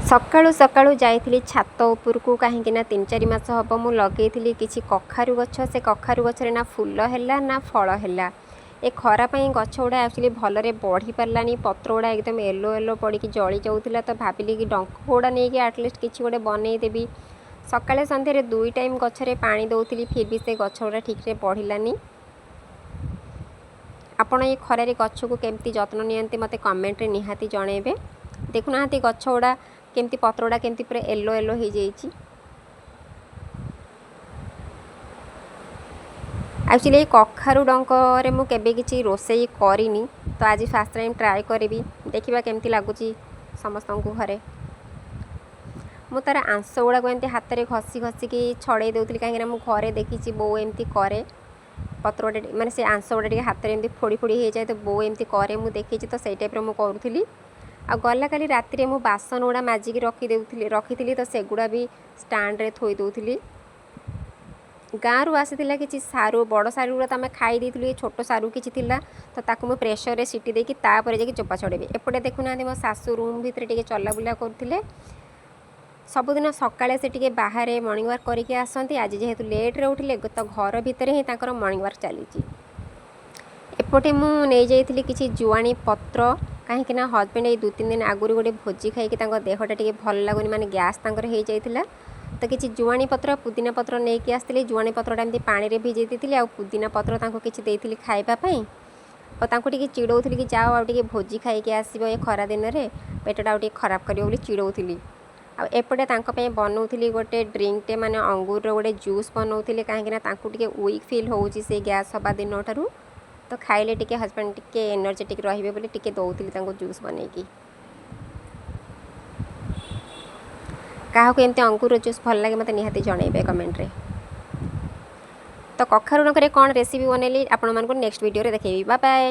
ସକାଳୁ ସକାଳୁ ଯାଇଥିଲି ଛାତ ଉପରକୁ, କାହିଁକି ନା 3-4 ମାସ ହେବ ମୁଁ ଲଗେଇଥିଲି କିଛି କଖାରୁ ଗଛ। ସେ କଖାରୁ ଗଛରେ ନା ଫୁଲ ହେଲା ନା ଫଳ ହେଲା। ଏ ଖରା ପାଇଁ ଗଛ ଗୁଡ଼ା ଆକ୍ଚୁଆଲି ଭଲରେ ବଢ଼ି ପାରିଲାନି। ପତ୍ର ଗୁଡ଼ା ଏକଦମ ୟେଲୋ ୟେଲୋ ପଡ଼ିକି ଜଳି ଯାଉଥିଲା। ତ ଭାବିଲି କି ଡଙ୍କ ଗୁଡ଼ା ନେଇକି ଆଟଲିଷ୍ଟ କିଛି ଗୋଟେ ବନେଇଦେବି। ସକାଳେ ସନ୍ଧ୍ୟାରେ ଦୁଇ ଟାଇମ୍ ଗଛରେ ପାଣି ଦେଉଥିଲି, ଫିର୍ ବି ସେ ଗଛ ଗୁଡ଼ା ଠିକ୍ରେ ବଢ଼ିଲାନି। ଆପଣ ଏ ଖରାରେ ଗଛକୁ କେମିତି ଯତ୍ନ ନିଅନ୍ତି, ମୋତେ କମେଣ୍ଟରେ ନିହାତି ଜଣାଇବେ। ଦେଖୁନାହାନ୍ତି, ଗଛ ଗୁଡ଼ା କେମିତି, ପତ୍ର ଗୁଡ଼ା କେମିତି ପୁରା ୟେଲୋ ୟେଲୋ ହେଇଯାଇଛି। ଆକ୍ଚୁଆଲି ଏଇ କଖାରୁ ଡଙ୍କରେ ମୁଁ କେବେ କିଛି ରୋଷେଇ କରିନି, ତ ଆଜି ଫାର୍ଷ୍ଟ ଟାଇମ୍ ଟ୍ରାଏ କରିବି। ଦେଖିବା କେମିତି ଲାଗୁଛି ସମସ୍ତଙ୍କୁ ଘରେ। ମୁଁ ତା'ର ଆଂଶ ଗୁଡ଼ାକୁ ଏମିତି ହାତରେ ଘଷି ଘଷିକି ଛଡ଼େଇ ଦେଉଥିଲି, କାହିଁକିନା ମୁଁ ଘରେ ଦେଖିଛି ବୋଉ ଏମିତି କରେ। ପତ୍ର ଗୋଟେ ମାନେ ସେ ଆଂଶ ଗୁଡ଼ା ଟିକେ ହାତରେ ଏମିତି ଫୋଡ଼ି ଫୋଡ଼ି ହେଇଯାଏ, ତ ବୋଉ ଏମିତି କରେ, ମୁଁ ଦେଖିଛି, ତ ସେଇ ଟାଇପ୍ର ମୁଁ କରୁଥିଲି। ଆଉ ଗଲା କାଲି ରାତିରେ ମୁଁ ବାସନ ଗୁଡ଼ା ମାଜିକି ରଖିଦେଉଥିଲି, ରଖିଥିଲି, ତ ସେଗୁଡ଼ା ବି ଷ୍ଟାଣ୍ଡରେ ଥୋଇ ଦେଉଥିଲି। ଗାଁରୁ ଆସିଥିଲା କିଛି ସାରୁ। ବଡ଼ ସାରୁ ଗୁଡ଼ା ତ ଆମେ ଖାଇ ଦେଇଥିଲୁ, ଏ ଛୋଟ ସାରୁ କିଛି ଥିଲା, ତ ତାକୁ ମୁଁ ପ୍ରେସରରେ ସିଟି ଦେଇକି ତାପରେ ଯାଇକି ଚୋପା ଛଡ଼େଇବି। ଏପଟେ ଦେଖୁନାହାନ୍ତି, ମୋ ଶାଶୁ ରୁମ୍ ଭିତରେ ଟିକେ ଚଲାବୁଲା କରୁଥିଲେ। ସବୁଦିନ ସକାଳେ ସେ ଟିକେ ବାହାରେ ମର୍ଣ୍ଣିଂ ୱାକ୍ କରିକି ଆସନ୍ତି। ଆଜି ଯେହେତୁ ଲେଟ୍ରେ ଉଠିଲେ, ତ ଘର ଭିତରେ ହିଁ ତାଙ୍କର ମର୍ଣ୍ଣିଂ ୱାକ୍ ଚାଲିଛି। ଏପଟେ ମୁଁ ନେଇଯାଇଥିଲି କିଛି ଜୁଆଣି ପତ୍ର, କାହିଁକି ନା ହଜବେଣ୍ଡ ଏଇ 2-3 ଦିନ ଆଗରୁ ଗୋଟେ ଭୋଜି ଖାଇକି ତାଙ୍କ ଦେହଟା ଟିକେ ଭଲ ଲାଗୁନି, ମାନେ ଗ୍ୟାସ୍ ତାଙ୍କର ହେଇଯାଇଥିଲା। ତ କିଛି ଜୁଆଣି ପତ୍ର, ପୁଦିନା ପତ୍ର ନେଇକି ଆସିଥିଲି। ଜୁଆଣି ପତ୍ରଟା ଏମିତି ପାଣିରେ ଭିଜେଇ ଦେଇଥିଲି ଆଉ ପୁଦିନା ପତ୍ର ତାଙ୍କୁ କିଛି ଦେଇଥିଲି ଖାଇବା ପାଇଁ। ଆଉ ତାଙ୍କୁ ଟିକେ ଚିଡ଼ଉଥିଲି କି ଯାଅ ଆଉ ଟିକେ ଭୋଜି ଖାଇକି ଆସିବ, ଏ ଖରା ଦିନରେ ପେଟଟା ଆଉ ଟିକେ ଖରାପ କରିବ ବୋଲି ଚିଡ଼ଉଥିଲି। ଆଉ ଏପଟେ ତାଙ୍କ ପାଇଁ ବନଉଥିଲି ଗୋଟେ ଡ୍ରିଙ୍କଟେ, ମାନେ ଅଙ୍ଗୁରର ଗୋଟେ ଜୁସ୍ ବନଉଥିଲି, କାହିଁକିନା ତାଙ୍କୁ ଟିକେ ୱିକ୍ ଫିଲ୍ ହେଉଛି ସେ ଗ୍ୟାସ୍ ହେବା ଦିନଠାରୁ। ତ ଖାଇଲେ ଟିକେ ହଜବେଣ୍ଡ ଟିକେ ଏନର୍ଜେଟିକ୍ ରହିବେ ବୋଲି ଟିକେ ଦେଉଥିଲି ତାଙ୍କୁ ଜୁସ୍ ବନେଇକି। କାହାକୁ ଏମିତି ଅଙ୍ଗୁର ଜୁସ୍ ଭଲ ଲାଗେ, ମୋତେ ନିହାତି ଜଣାଇବେ କମେଣ୍ଟରେ। ତ କଖାରୁ ଡଙ୍କରେ କ'ଣ ରେସିପି ବନେଇଲି, ଆପଣମାନଙ୍କୁ ନେକ୍ସଟ ଭିଡ଼ିଓରେ ଦେଖେଇବି। Bye bye.